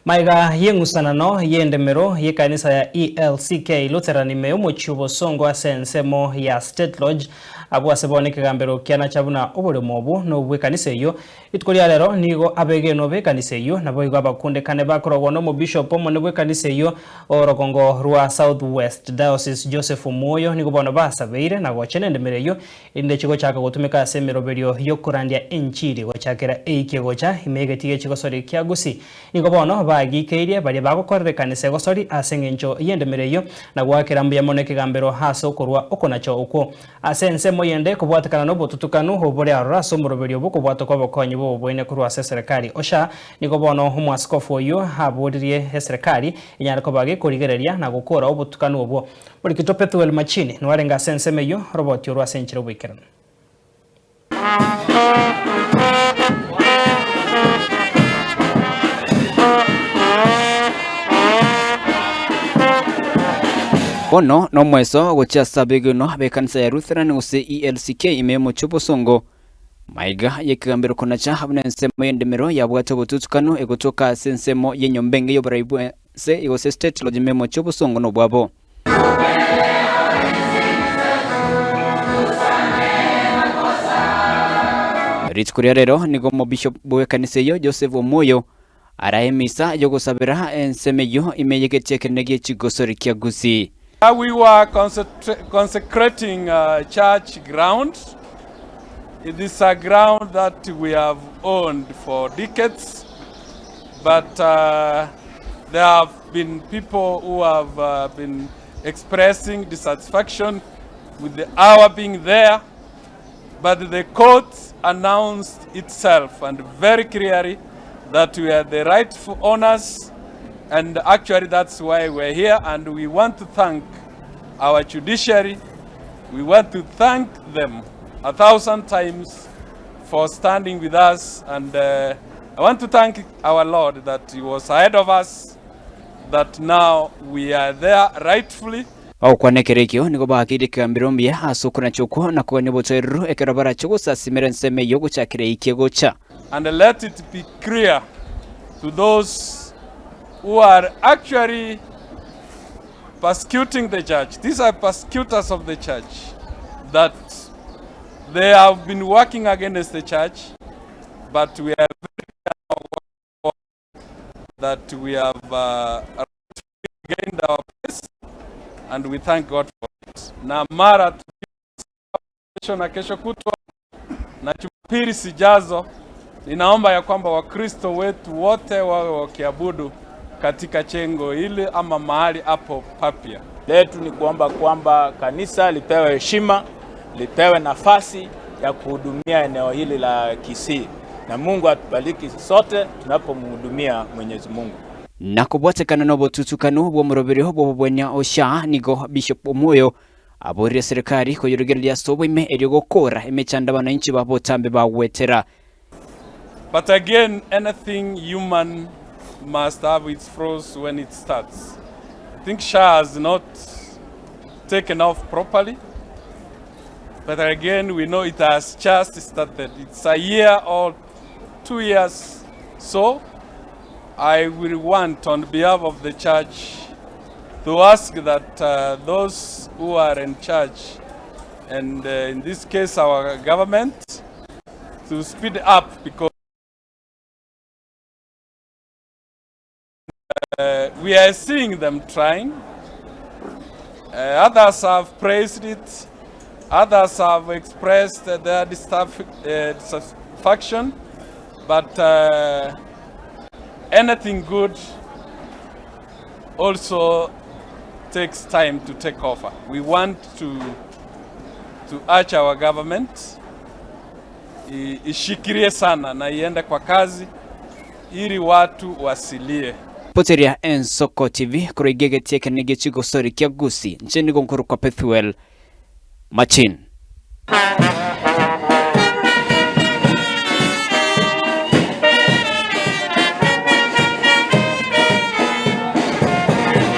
Magega y'eng'usanano y'endemero y'ekanisa ya ELCK Lutheran ime y'omochie o Bosongo ase ensemo ya State Lodge, abwo ase bono ekegambero kianacha buna oboremo obwo nobw'ekanisa eyio. Rituko ria rero nigo abegenwa b'ekanisa eyio naboigo abakundekane bakorogwa n'omobishop omonene bw'ekanisa eyio orogongo rwa South West Diocese Joseph Omwoyo nigo bono basabeire na gochena endemero eyio Erinde chigochaka gotumeka ase emeroberio y'okorandia enchiri gochakera eiki egocha ime y'egeti gie chigosori kia Gusii. Nigo bono bagiikeirie baria bagokorera ekanisa egosori ase engencho y'endemero eyio, na goakera mbuya mono ekegambero ase okorua okonacha okwo. Ase ensemo yende kobwatekana nobotutukanu obore aroro ase omoroberio bw'okobwatwa kw'obokonyi bw'oboboene korwa ase eserekari OSHA, nigo bono omwasikofu oyio aboririe eserekari enyare koba gekorigereria na gokora obotukanu obwo. Morikito Pethuel Machini noarenge ase ensemo eyio, roboti orwo ase enchera oboikeranu. Bono nomweso gochia ase abegenwa b'ekanisa ya Lutheran gose ELCK ime y'omochie o Bosongo, maiga y'ekegambero konacha buna ensemo y'endemero yabwate obotutukanu egotoka ase ensemo y'enyomba enge y'oborai bwe Ase igo State Lodge memochie obosongo nobwabo. Rituko ria rero nigo omobishop bw'ekanisa eyio Joseph Omoyo arae emisa y'ogosabera ensemo eyio ime y'egetii ekenene gie chigosori kia Gusii. We were consecrating church ground. It is a ground that we have owned for decades. But uh, there have been people who have uh, been expressing dissatisfaction with the hour being there. But the court announced itself and very clearly that we are the rightful owners. And actually, that's why we're here. And we want to thank our judiciary. We want to thank them 1,000 times for standing with us. And uh, I want to thank our Lord that he was ahead of us, that now we are there rightfully. Bagokwana ekero ekio nigo baakeire ekegambero mbuya ase okonacha okwo na kogania obotoereru ekero barache gosasimera ensemo eyio gochakera eiki egocha. And let it be clear to those who are actually persecuting the church, these are persecutors of the church, that they have been working against the church, but we are very clear that we have uh, gained our place and we thank God for it. Na mara kesho na kesho kutwa na Jumapili zijazo, ninaomba ya kwamba Wakristo wetu wote wawe wakiabudu katika jengo hili ama mahali hapo papya. Letu ni kuomba kwamba kanisa lipewe heshima, lipewe nafasi ya kuhudumia eneo hili la Kisii, na Mungu atubariki sote tunapomhudumia Mwenyezi Mungu. Na kobwatekana nobotutukanu bw'omoroberio bw'obobwania Osha, nigo Bishop Omoyo aborire serikali koyorogereria ase oboime erio gokora emechando abananchi ba botambe bagwetera. But again, anything human must have its flaws when it starts. I think SHA has not taken off properly. But again, we know it has just started. It's a year or 2 years. So I will want, on behalf of the church, to ask that those who are in charge, and in this case our government, to speed up because we are seeing them trying. Others have praised it. Others have expressed their dissatisfaction. But anything good also takes time to take over. We want to urge our government ishikilie sana na iende kwa kazi ili watu wasilie. Poteria Ensoko TV korwa egetie ekenene gie chigosori kia Gusii, inche nigo nkorokwa Pethuel Machin.